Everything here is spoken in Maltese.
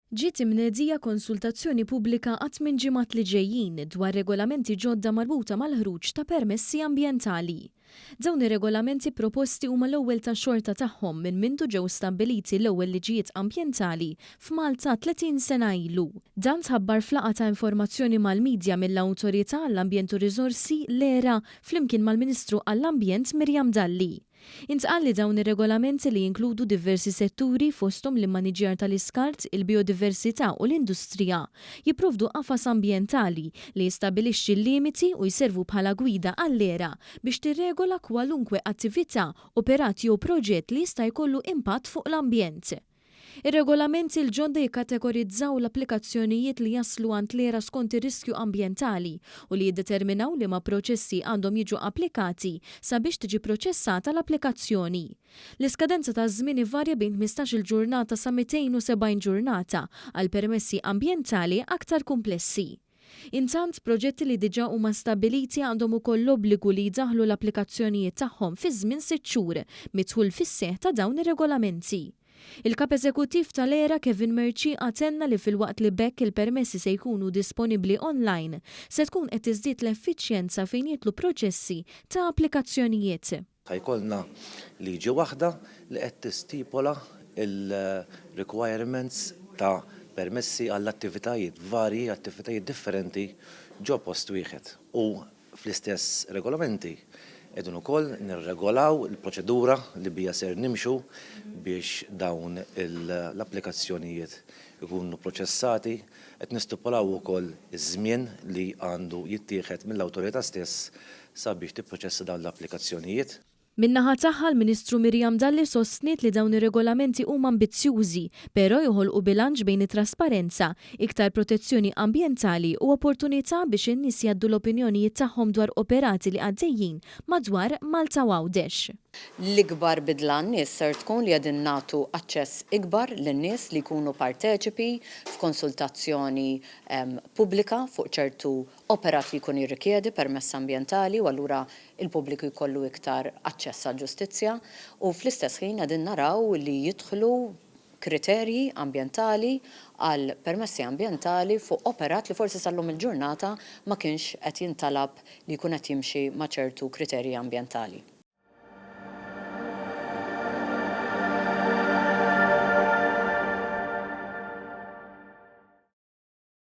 Ġiet imnedija konsultazzjoni pubblika għat-tmien ġimgħat li ġejjin dwar regolamenti ġodda marbuta mal-ħruġ ta' permessi ambjentali. Dawn ir-regolamenti proposti huma l-ewwel tax-xorta tagħhom minn mindu ġew stabbiliti l-ewwel liġijiet ambjentali f'Malta 30 sena ilu. Dan tħabbar f'laqgħa ta' informazzjoni mal-midja mill-Awtorità għall-Ambjent u Riżorsi, l-ERA, flimkien mal-Ministru għall-Ambjent Miriam Dalli. Intqal li dawn ir-regolamenti li jinkludu diversi setturi fosthom l-immaniġjar tal-iskart, il-bijodiversità u l-industrija, jipprovdu qafas ambjentali li jistabbilixxi l-limiti u jservu bħala gwida għall-ERA biex tirregola kwalunkwe attività, operat jew proġett li jista' jkollu impatt fuq l-ambjent. Ir-regolamenti l-ġodda jikkategorizzaw l-applikazzjonijiet li jaslu għand l-ERA skont ir-riskju ambjentali u li jiddeterminaw liema proċessi għandhom jiġu applikati sabiex tiġi pproċessata l-applikazzjoni. L-iskadenza taż-żmien ivarja bejn 15-il ġurnata sa 270 ġurnata għal permessi ambjentali aktar kumplessi. Intant, proġetti li diġà huma stabbiliti għandhom ukoll l-obbligu li jdaħħlu l-applikazzjonijiet tagħhom fi żmien sitt xhur mid-dħul fis-seħħ ta' dawn ir-regolamenti. Il-Kap Eżekuttiv tal-ERA Kevin Mercieca tenna li filwaqt li b'hekk il-permessi se jkunu disponibbli online, se tkun qed tiżdied l-effiċjenza fejn jidħlu proċessi ta' applikazzjonijiet. Ħa jkollna liġi waħda li qed tistipola l-requirements ta' permessi għal attivitajiet varji, attivitajiet differenti ġo post wieħed. U fl-istess regolamenti qegħdin ukoll nirregolaw il-proċedura li biha ser nimxu biex dawn l-applikazzjonijiet ikunu proċessati. Qed nistipulaw ukoll iż-żmien li għandu jittieħed mill-awtorità stess sabiex tipproċessa dawn l-applikazzjonijiet. Min-naħa tagħha, l-Ministru Miriam Dalli sostniet li dawn ir-regolamenti huma ambizzjużi, però joħolqu bilanċ bejn it-trasparenza, iktar protezzjoni ambjentali u opportunità biex in-nies jgħaddu l-opinjonijiet tagħhom dwar operati li għaddejjin madwar Malta u Għawdex. L-ikbar bidla għan-nies ser tkun li qegħdin nagħtu aċċess ikbar lin-nies li jkunu parteċipi f'konsultazzjoni pubblika fuq ċertu operat li jkun jirrikjedi permess ambjentali u allura l-pubbliku jkollu iktar aċċess għall-ġustizzja u fl-istess ħin qegħdin naraw li jidħlu kriterji ambjentali għal permessi ambjentali fuq operat li forsi sal-lum il-ġurnata ma kienx qed jintalab li jkun qed jimxi ma' ċertu kriterji ambjentali.